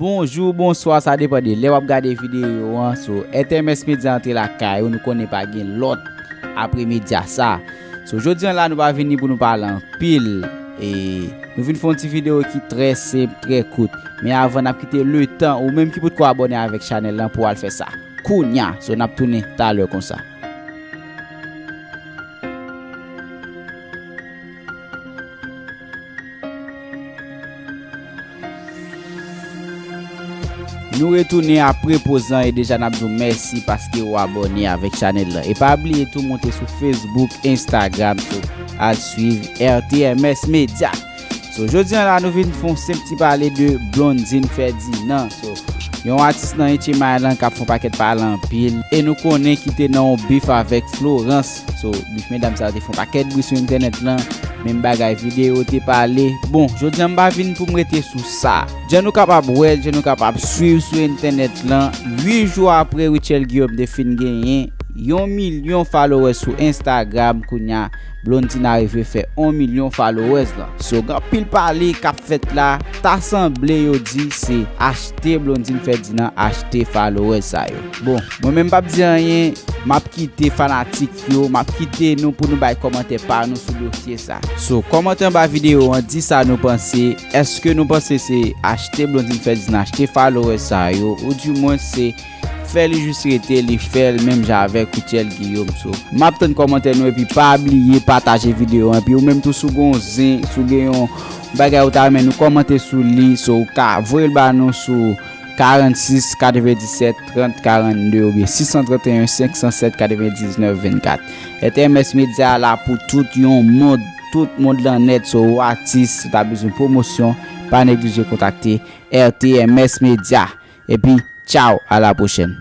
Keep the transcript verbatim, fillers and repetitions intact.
Bonjou, bonswa, sa depann de lè w ap gade videyo an. So, R T M S Media antre lakay ou, nou konnen pa gen lòt apre medya sa. So, jodi an la, nou pa vini pou nou pale anpil. E nou vin fè yon ti videyo ki trè senp, trè kout. Men avan, n ap kite letan ou menm ki potko abòne avèk chanèl lan pou w al fè sa kounya. So, n ap tounen talè konsa. Nou retounen apre poz lan e deja n ap di w mèsi paske ou abòne avèk chanèl lan. E pa bliye tou monte sou Facebook, Instagram tou, al swiv R T M S Media. So, jodi an la, nou vin fè yon senp ti pale de Blondine Ferdinand. So, yon atis nan H M I lan k ap fè yon pakèt pale anpil. E nou konnen ki te nan yon bif avèk Florence. So, bif medam sa yo te fè yon pakèt bri sou entènèt lan. Menm bagay, videyo te pale. Bon, jodi an m pa vin pou m rete sou sa. Jan nou kapab wè, jan nou kapab swiv sou entènèt lan, uit jou apre Rutshelle Guillaume te fin genyen yon milyon followers sou Instagram, kounya Blondine arive fè yon milyon followers lan. So, gen anpil pale k ap fèt la, ta sanble yo di se achte Blondine Ferdinand, achte followers sa yo. Bon, mwen menm m p ap di anyen, m ap kite fanatik yo, m ap kite nou pou nou bay kòmantè pa nou sou dosye sa. So, kòmante anba videyo an, di sa nou panse. Èske nou panse se achte Blondine Ferdinand, achte followers sa yo, ou di mwen se fè li jis rete, li fè l menm jan avèk Rutshelle Guillaume. So, m ap tann kòmantè nou, epi pa bliye pataje videyo an. Epi ou menm tou, si w gen yon zen, si w gen yon bagay ou ta renmen nou kòmante sou li, so, ou ka voye l ba nou sou karannsis katrevenndisèt trant karannde oubyen sis san tranteyen senk san sèt katrevendiznèf vennkat. R T M S Media la pou tout yon mond, tout mond lan nèt. So, ou atis, ou ta bezwen pwomosyon, pa neglije kontakte R T M S Media. Epi, tchaw, a la pwochèn.